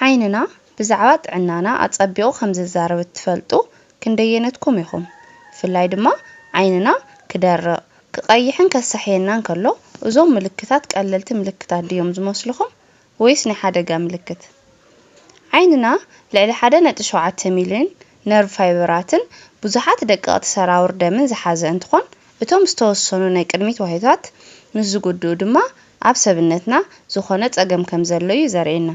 ዓይንና ብዛዕባ ጥዕናና ኣጸቢቑ ከም ዝዛረብ እትፈልጡ ክንደየነትኩም ኢኹም? ብፍላይ ድማ ዓይንና ክደርቕ፣ ክቐይሕን ከሳሕየናን ከሎ፣ እዞም ምልክታት ቀለልቲ ምልክታት ድዮም ዝመስልኹም ወይስ ናይ ሓደጋ ምልክት? ዓይንና ልዕሊ ሓደ ነጥቢ ሸውዓተ ሚልዮን ነርቭ ፋይበራትን ብዙሓት ደቀቕቲ ሰራውር ደምን ዝሓዘ እንትኾን፣ እቶም ዝተወሰኑ ናይ ቅድሚት ዋህዮታት ምስ ዝጉድኡ ድማ ኣብ ሰብነትና ዝኾነ ጸገም ከም ዘሎ እዩ ዘርእየና።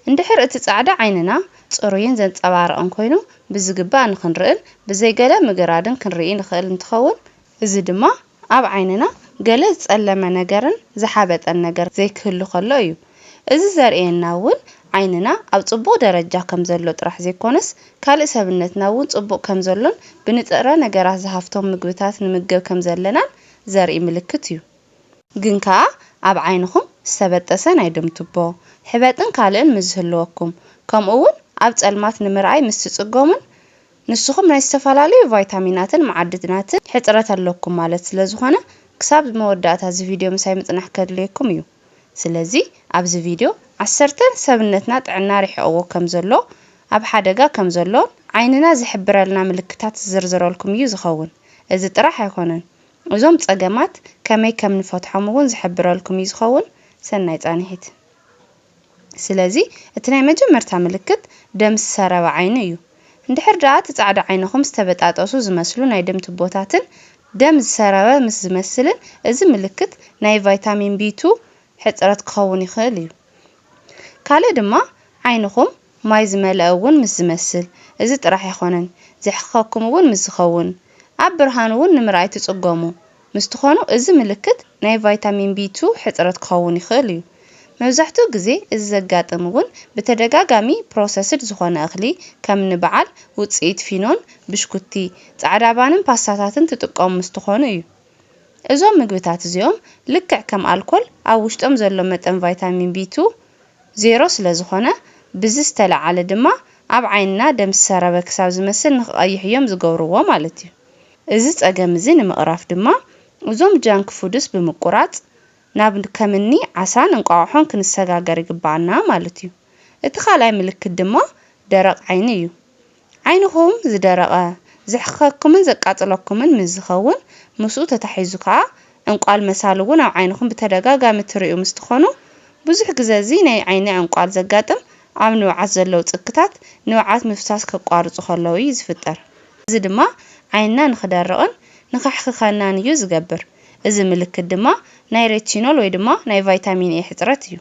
እንድሕር እቲ ጻዕዳ ዓይንና ጽሩይን ዘንጸባርቕን ኮይኑ ብዝግባእ ንኽንርእን ብዘይ ገለ ምግራድን ክንርኢ ንኽእል እንትኸውን፣ እዚ ድማ ኣብ ዓይንና ገለ ዝጸለመ ነገርን ዝሓበጠን ነገር ዘይክህሉ ከሎ እዩ። እዚ ዘርእየና እውን ዓይንና ኣብ ጽቡቕ ደረጃ ከም ዘሎ ጥራሕ ዘይኮነስ፣ ካልእ ሰብነትና እውን ጽቡቕ ከም ዘሎን ብንጥረ ነገራት ዝሃፍቶም ምግብታት ንምገብ ከም ዘለናን ዘርኢ ምልክት እዩ። ግን ከኣ ኣብ ዓይንኹም ዝተበጠሰ ናይ ደም ቱቦ፣ ሕበጥን ካልእን ምስ ዝህልወኩም፣ ከምኡ እውን ኣብ ጸልማት ንምርኣይ ምስ ትጽገሙን ንስኹም ናይ ዝተፈላለዩ ቫይታሚናትን መዓድናትን ሕጽረት ኣለኩም ማለት ስለ ዝኾነ፣ ክሳብ መወዳእታ እዚ ቪድዮ ምሳይ ምጽናሕ ከድልየኩም እዩ። ስለዚ ኣብዚ ቪድዮ ዓሰርተ ሰብነትና ጥዕና ርሒቕዎ ከም ዘሎ፣ ኣብ ሓደጋ ከም ዘሎን ዓይንና ዝሕብረልና ምልክታት ዝዝርዝረልኩም እዩ ዝኸውን። እዚ ጥራሕ ኣይኮነን፣ እዞም ጸገማት ከመይ ከም ንፈትሖም እውን ዝሕብረልኩም እዩ ዝኸውን። ሰናይ ጻንሒት። ስለዚ እቲ ናይ መጀመርታ ምልክት ደም ዝሰረበ ዓይኒ እዩ። እንድሕር ደኣ እቲ ጻዕዳ ዓይንኹም ዝተበጣጠሱ ዝመስሉ ናይ ደም ቱቦታትን ደም ዝሰረበ ምስ ዝመስልን፣ እዚ ምልክት ናይ ቫይታሚን ቢ ቱ ሕጽረት ክኸውን ይኽእል እዩ። ካልእ ድማ ዓይንኹም ማይ ዝመልአ እውን ምስ ዝመስል፣ እዚ ጥራሕ ኣይኮነን፣ ዘሕኽኸኩም እውን ምስ ዝኸውን፣ ኣብ ብርሃን እውን ንምርኣይ ትጽገሙ ምስ ትኾኑ፣ እዚ ምልክት ናይ ቫይታሚን ቢ ቱ ሕጽረት ክኸውን ይኽእል እዩ። መብዛሕትኡ ግዜ እዚ ዘጋጥም እውን ብተደጋጋሚ ፕሮሰስድ ዝኾነ እኽሊ ከም እኒ በዓል ውጽኢት ፊኖን ብሽኩቲ፣ ጻዕዳ ባንን ፓስታታትን ትጥቀሙ ምስ ትኾኑ እዩ። እዞም ምግብታት እዚኦም ልክዕ ከም ኣልኮል ኣብ ውሽጦም ዘሎ መጠን ቫይታሚን ቢ ቱ ዜሮ ስለ ዝኾነ፣ ብዚ ዝተለዓለ ድማ ኣብ ዓይንና ደም ዝሰረበ ክሳብ ዝመስል ንኽቐይሕ እዮም ዝገብርዎ ማለት እዩ። እዚ ጸገም እዚ ንምቕራፍ ድማ እዞም ጃንክ ፉድስ ብምቁራጽ ናብ ከም እኒ ዓሳን እንቋቑሖን ክንሰጋገር ይግብኣና ማለት እዩ። እቲ ካልኣይ ምልክት ድማ ደረቕ ዓይኒ እዩ። ዓይንኹም ዝደረቐ፣ ዘሕኽኸኩምን ዘቃጽለኩምን ምስ ዝኸውን፣ ምስኡ ተታሒዙ ከኣ ዕንቋል መሳሊ እውን ኣብ ዓይንኹም ብተደጋጋሚ ትርእዩ ምስ ትኾኑ፣ ብዙሕ ግዘ እዚ ናይ ዓይኒ ዕንቋል ዘጋጥም ኣብ ንብዓት ዘለዉ ጽክታት ንብዓት ምፍሳስ ከቋርጹ ከለዉ እዩ ዝፍጠር። እዚ ድማ ዓይንና ንኽደርቕን ንኸሕኽኸናን እዩ ዝገብር። እዚ ምልክት ድማ ናይ ሬቲኖል ወይ ድማ ናይ ቫይታሚን ኤ ሕጽረት እዩ።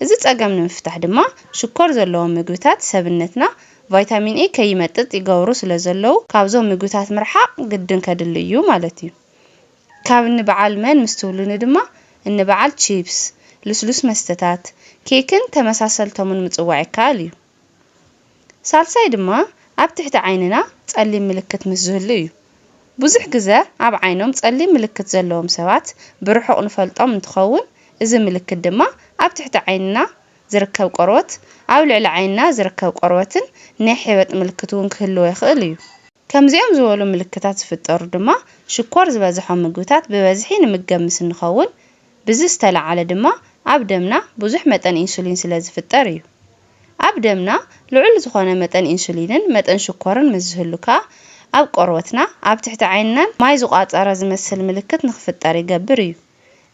እዚ ጸገም ንምፍታሕ ድማ ሽኮር ዘለዎም ምግብታት ሰብነትና ቫይታሚን ኤ ከይመጥጥ ይገብሩ ስለ ዘለዉ፣ ካብዞም ምግብታት ምርሓቕ ግድን ከድሊ እዩ ማለት እዩ። ካብ እኒ በዓል መን ምስ ትብሉኒ ድማ እኒ በዓል ቺፕስ፣ ልስሉስ መስተታት፣ ኬክን ተመሳሰልቶምን ምጽዋዕ ይከኣል እዩ። ሳልሳይ ድማ ኣብ ትሕቲ ዓይንና ጸሊም ምልክት ምስ ዝህሉ እዩ። ብዙሕ ግዘ ኣብ ዓይኖም ጸሊም ምልክት ዘለዎም ሰባት ብርሑቕ ንፈልጦም እንትኸውን፣ እዚ ምልክት ድማ ኣብ ትሕቲ ዓይንና ዝርከብ ቆርበት፣ ኣብ ልዕሊ ዓይንና ዝርከብ ቆርበትን ናይ ሕበጥ ምልክት እውን ክህልዎ ይኽእል እዩ። ከምዚኦም ዝበሉ ምልክታት ዝፍጠሩ ድማ ሽኮር ዝበዝሖም ምግብታት ብበዝሒ ንምገብ ምስ እንኸውን፣ ብዚ ዝተለዓለ ድማ ኣብ ደምና ብዙሕ መጠን ኢንሱሊን ስለ ዝፍጠር እዩ። ኣብ ደምና ልዑል ዝኾነ መጠን ኢንሱሊንን መጠን ሽኮርን ምስ ዝህሉ ከኣ፣ ኣብ ቆርበትና፣ ኣብ ትሕቲ ዓይንናን ማይ ዝቋጸረ ዝመስል ምልክት ንኽፍጠር ይገብር እዩ።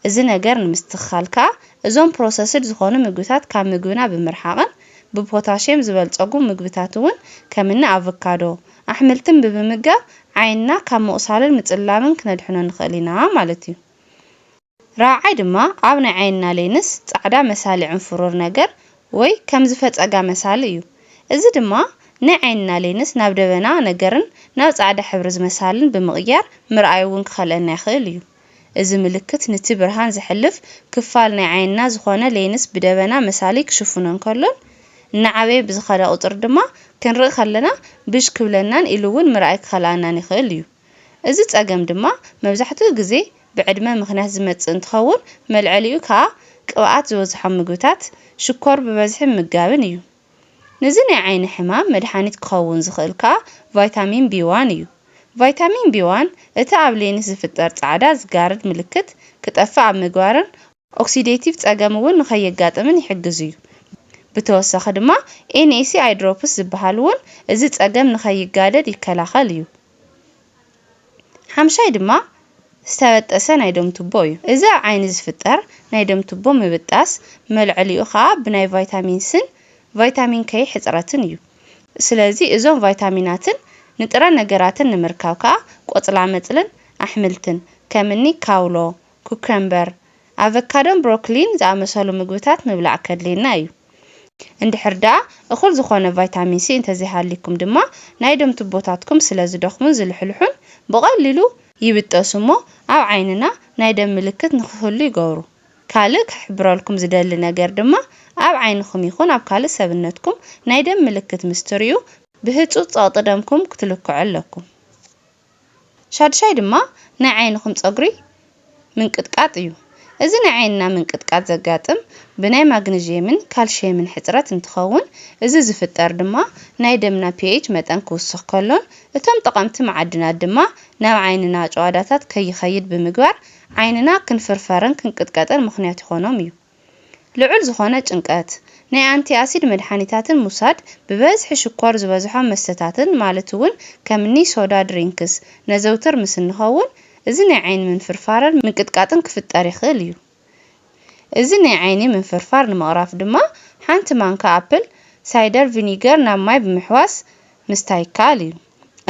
እዚ ነገር ንምስትኽኻል ከኣ፣ እዞም ፕሮሰስድ ዝኾኑ ምግብታት ካብ ምግብና ብምርሓቕን ብፖታሽየም ዝበልጸጉ ምግብታት እውን ከም እኒ ኣቮካዶ፣ ኣሕምልትን ብምምጋብ ዓይንና ካብ ምቑሳልን ምጽላምን ክነድሕኖ ንኽእል ኢና ማለት እዩ። ራብዓይ ድማ ኣብ ናይ ዓይንና ሌንስ ጻዕዳ መሳሊ ዕንፍሩር ነገር ወይ ከም ዝፈጸጋ መሳሊ እዩ። እዚ ድማ ናይ ዓይንና ሌንስ ናብ ደበና ነገርን ናብ ጻዕዳ ሕብሪ ዝመሳልን ብምቕያር ምርኣይ እውን ክኸልአና ይኽእል እዩ። እዚ ምልክት ንቲ ብርሃን ዘሕልፍ ክፋል ናይ ዓይንና ዝኾነ ሌንስ ብደበና መሳሊ ክሽፍኖ እንከሎን እናዓበየ ብዝኸደ ቁጽሪ ድማ ክንርኢ ከለና ብሽ ክብለናን ኢሉ እውን ምርኣይ ክኸልኣናን ይኽእል እዩ። እዚ ጸገም ድማ መብዛሕትኡ ግዜ ብዕድመ ምኽንያት ዝመጽእ እንትኸውን፣ መልዐሊኡ ከኣ ቅብኣት ዝበዝሖም ምግብታት፣ ሽኮር ብበዝሒ ምምጋብን እዩ። ነዚ ናይ ዓይኒ ሕማም መድሓኒት ክኸውን ዝኽእል ከኣ ቫይታሚን ቢ ዋን እዩ። ቫይታሚን ቢ ዋን እቲ ኣብ ሌንስ ዝፍጠር ጻዕዳ ዝጋርድ ምልክት ክጠፍእ ኣብ ምግባርን ኦክሲዴቲቭ ጸገም እውን ንኸየጋጥምን ይሕግዝ እዩ። ብተወሳኺ ድማ ኤን ኤስ ኢ ኣይ ድሮፕስ ዝበሃል እውን እዚ ጸገም ንኸይጋደድ ይከላኸል እዩ። ሓምሻይ ድማ ዝተበጠሰ ናይ ደም ቱቦ እዩ። እዚ ኣብ ዓይኒ ዝፍጠር ናይ ደም ቱቦ ምብጣስ፣ መልዐሊኡ ኸኣ ብናይ ቫይታሚን ስን ቫይታሚን ከይ ሕጽረትን እዩ። ስለዚ እዞም ቫይታሚናትን ንጥረ ነገራትን ንምርካብ ከኣ ቆጽላ መጽልን ኣሕምልትን ከምኒ ካውሎ፣ ኩከምበር፣ ኣቨካዶን ብሮኮሊን ዝኣመሰሉ ምግብታት ምብላዕ ከድልየና እዩ። እንድሕር ደኣ እኹል ዝኾነ ቫይታሚን ሲ እንተዘይሃልይኩም ድማ ናይ ደም ቱቦታትኩም ስለ ዝደኽሙን ዝልሕልሑን ብቐሊሉ ይብጠሱ እሞ ኣብ ዓይንና ናይ ደም ምልክት ንክህሉ ይገብሩ። ካልእ ክሕብረልኩም ዝደሊ ነገር ድማ ኣብ ዓይንኹም ይኹን ኣብ ካልእ ሰብነትኩም ናይ ደም ምልክት ምስ ትርእዩ ብህጹጽ ጸቕጢ ደምኩም ክትልክዑ ኣለኩም። ሻድሻይ ድማ ናይ ዓይንኹም ጸጉሪ ምንቅጥቃጥ እዩ። እዚ ናይ ዓይንና ምንቅጥቃጥ ዘጋጥም ብናይ ማግነዥየምን ካልሽየምን ሕጽረት እንትኸውን፣ እዚ ዝፍጠር ድማ ናይ ደምና ፒኤች መጠን ክውስኽ ከሎን እቶም ጠቐምቲ መዓድናት ድማ ናብ ዓይንና ጨዋዳታት ከይኸይድ ብምግባር ዓይንና ክንፍርፈርን ክንቅጥቀጥን ምኽንያት ይኾኖም እዩ። ልዑል ዝኾነ ጭንቀት፣ ናይ ኣንቲ ኣሲድ መድሓኒታትን ምውሳድ፣ ብበዝሒ ሽኮር ዝበዝሖም መስተታትን ማለት እውን ከምኒ ሶዳ ድሪንክስ ነዘውትር ምስ እንኸውን፣ እዚ ናይ ዓይኒ ምንፍርፋርን ምንቅጥቃጥን ክፍጠር ይኽእል እዩ። እዚ ናይ ዓይኒ ምንፍርፋር ንምቕራፍ ድማ ሓንቲ ማንካ ኣፕል ሳይደር ቪኒገር ናብ ማይ ብምሕዋስ ምስታይ ይከኣል እዩ።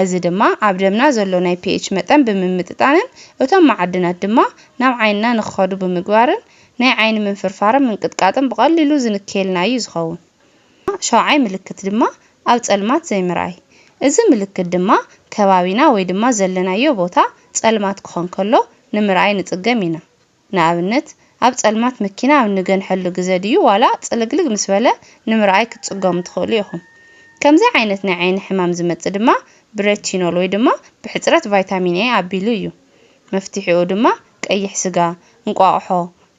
እዚ ድማ ኣብ ደምና ዘሎ ናይ ፒኤች መጠን ብምምጥጣንን እቶም መዓድናት ድማ ናብ ዓይንና ንክኸዱ ብምግባርን ናይ ዓይኒ ምንፍርፋርን ምንቅጥቃጥን ብቐሊሉ ዝንክየልና እዩ ዝኸውን። ሻውዓይ ምልክት ድማ ኣብ ጸልማት ዘይምርኣይ። እዚ ምልክት ድማ ከባቢና ወይ ድማ ዘለናዮ ቦታ ጸልማት ክኾን ከሎ ንምርኣይ ንጽገም ኢና። ንኣብነት ኣብ ጸልማት መኪና ኣብ እንገንሐሉ ግዘ ድዩ ዋላ ጽልግልግ ምስ በለ ንምርኣይ ክትጽገሙ ትኽእሉ ኢኹም። ከምዚ ዓይነት ናይ ዓይኒ ሕማም ዝመጽእ ድማ ብሬቲኖል ወይ ድማ ብሕጽረት ቫይታሚን ኤ ኣቢሉ እዩ። መፍትሒኡ ድማ ቀይሕ ስጋ፣ እንቋቑሖ፣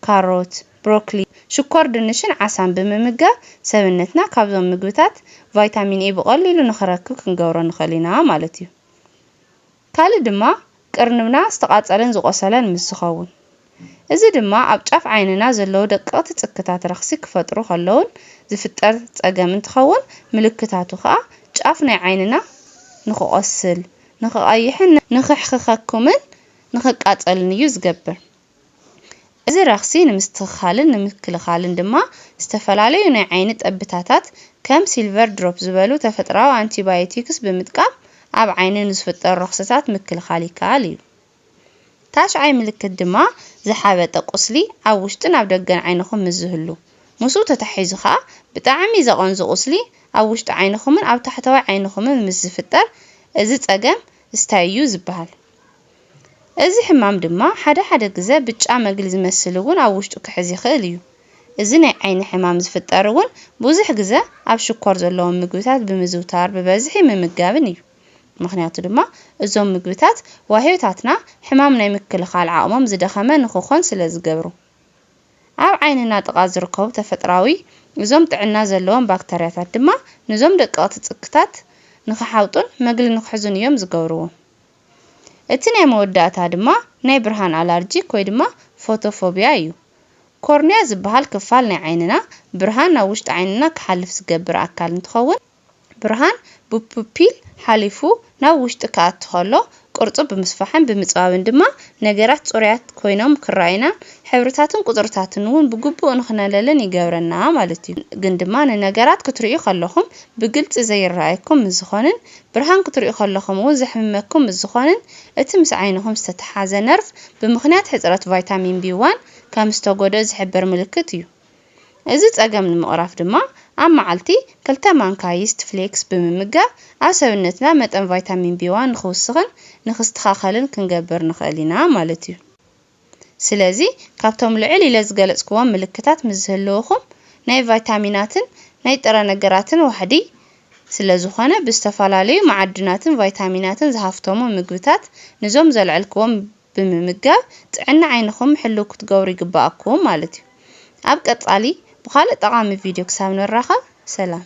ካሮት፣ ብሮኮሊ፣ ሽኮር ድንሽን ዓሳን ብምምጋብ ሰብነትና ካብዞም ምግብታት ቫይታሚን ኤ ብቐሊሉ ንኽረክብ ክንገብሮ ንኽእል ኢና ማለት እዩ። ካልእ ድማ ቅርንብና ዝተቓጸለን ዝቖሰለን ምስ ዝኸውን። እዚ ድማ ኣብ ጫፍ ዓይንና ዘለዉ ደቀቕቲ ጽክታት ረኽሲ ክፈጥሩ ከለዉን ዝፍጠር ጸገም እንትኸውን፣ ምልክታቱ ከኣ ጫፍ ናይ ዓይንና ንኽቖስል፣ ንኽቐይሕን ንኽሕኽኸኩምን ንኽቃጸልን እዩ ዝገብር። እዚ ረኽሲ ንምስትኽኻልን ንምክልኻልን ድማ ዝተፈላለዩ ናይ ዓይኒ ጠብታታት ከም ሲልቨር ድሮፕ ዝበሉ ተፈጥሮኣዊ ኣንቲባዮቲክስ ብምጥቃም ኣብ ዓይኒ ንዝፍጠሩ ረኽስታት ምክልኻል ይከኣል እዩ። ታሽዓይ ምልክት ድማ ዝሓበጠ ቁስሊ ኣብ ውሽጥን ኣብ ደገን ዓይንኹም ምስ ዝህሉ፣ ምስኡ ተታሒዙ ኸኣ ብጣዕሚ ዘቐንዙ ቁስሊ ኣብ ውሽጢ ዓይንኹምን ኣብ ታሕተዋይ ዓይንኹምን ምስ ዝፍጠር እዚ ጸገም ስታይ እዩ ዝበሃል። እዚ ሕማም ድማ ሓደ ሓደ ግዘ ብጫ መግሊ ዝመስል እውን ኣብ ውሽጡ ክሕዝ ይኽእል እዩ። እዚ ናይ ዓይኒ ሕማም ዝፍጠር እውን ብዙሕ ግዘ ኣብ ሽኮር ዘለዎም ምግብታት ብምዝውታር ብበዝሒ ምምጋብን እዩ። ምኽንያቱ ድማ እዞም ምግብታት ዋህዮታትና ሕማም ናይ ምክልኻል ዓቕሞም ዝደኸመ ንኽኾን ስለ ዝገብሩ። ኣብ ዓይንና ጥቓ ዝርከቡ ተፈጥራዊ እዞም ጥዕና ዘለዎም ባክተርያታት ድማ ነዞም ደቀቕቲ ጽክታት ንኽሓውጡን መግሊ ንኽሕዙን እዮም ዝገብርዎም። እቲ ናይ መወዳእታ ድማ ናይ ብርሃን ኣላርጂክ ወይ ድማ ፎቶፎቢያ እዩ። ኮርንያ ዝበሃል ክፋል ናይ ዓይንና ብርሃን ናብ ውሽጢ ዓይንና ክሓልፍ ዝገብር ኣካል እንትኸውን፣ ብርሃን ብፑፒል ሓሊፉ ናብ ውሽጢ ክኣቱ ከሎ ቅርጹ ብምስፋሕን ብምጽባብን ድማ ነገራት ጽሩያት ኮይኖም ክረኣዩናን ሕብርታትን ቁጽርታትን እውን ብግቡእ ንኽነለልን ይገብረና ማለት እዩ። ግን ድማ ንነገራት ክትርእዩ ከለኹም ብግልጺ ዘይረኣየኩም ምስ ዝኾንን ብርሃን ክትርእዩ ከለኹም እውን ዘሕምመኩም ምስ ዝኾንን እቲ ምስ ዓይንኹም ዝተተሓዘ ነርቭ ብምኽንያት ሕጽረት ቫይታሚን ቢ ዋን ከም ዝተጎድኦ ዝሕብር ምልክት እዩ። እዚ ጸገም ንምቕራፍ ድማ ኣብ መዓልቲ ክልተ ማንካ ይስት ፍሌክስ ብምምጋብ ኣብ ሰብነትና መጠን ቫይታሚን ቢ ዋን ንኽውስኽን ንኽስተኻኸልን ክንገብር ንኽእል ኢና ማለት እዩ። ስለዚ ካብቶም ልዕል ኢለ ዝገለጽክዎም ምልክታት ምስ ዝህልውኹም ናይ ቫይታሚናትን ናይ ጥረ ነገራትን ዋሕዲ ስለ ዝኾነ ብዝተፈላለዩ መዓድናትን ቫይታሚናትን ዝሃፍተሙ ምግብታት ንዞም ዘልዐልክዎም ብምምጋብ ጥዕና ዓይንኹም ሕልው ክትገብሩ ይግባኣኩም ማለት እዩ። ኣብ ቀጻሊ ብኻልእ ጠቓሚ ቪድዮ ክሳብ ንራኸብ ሰላም።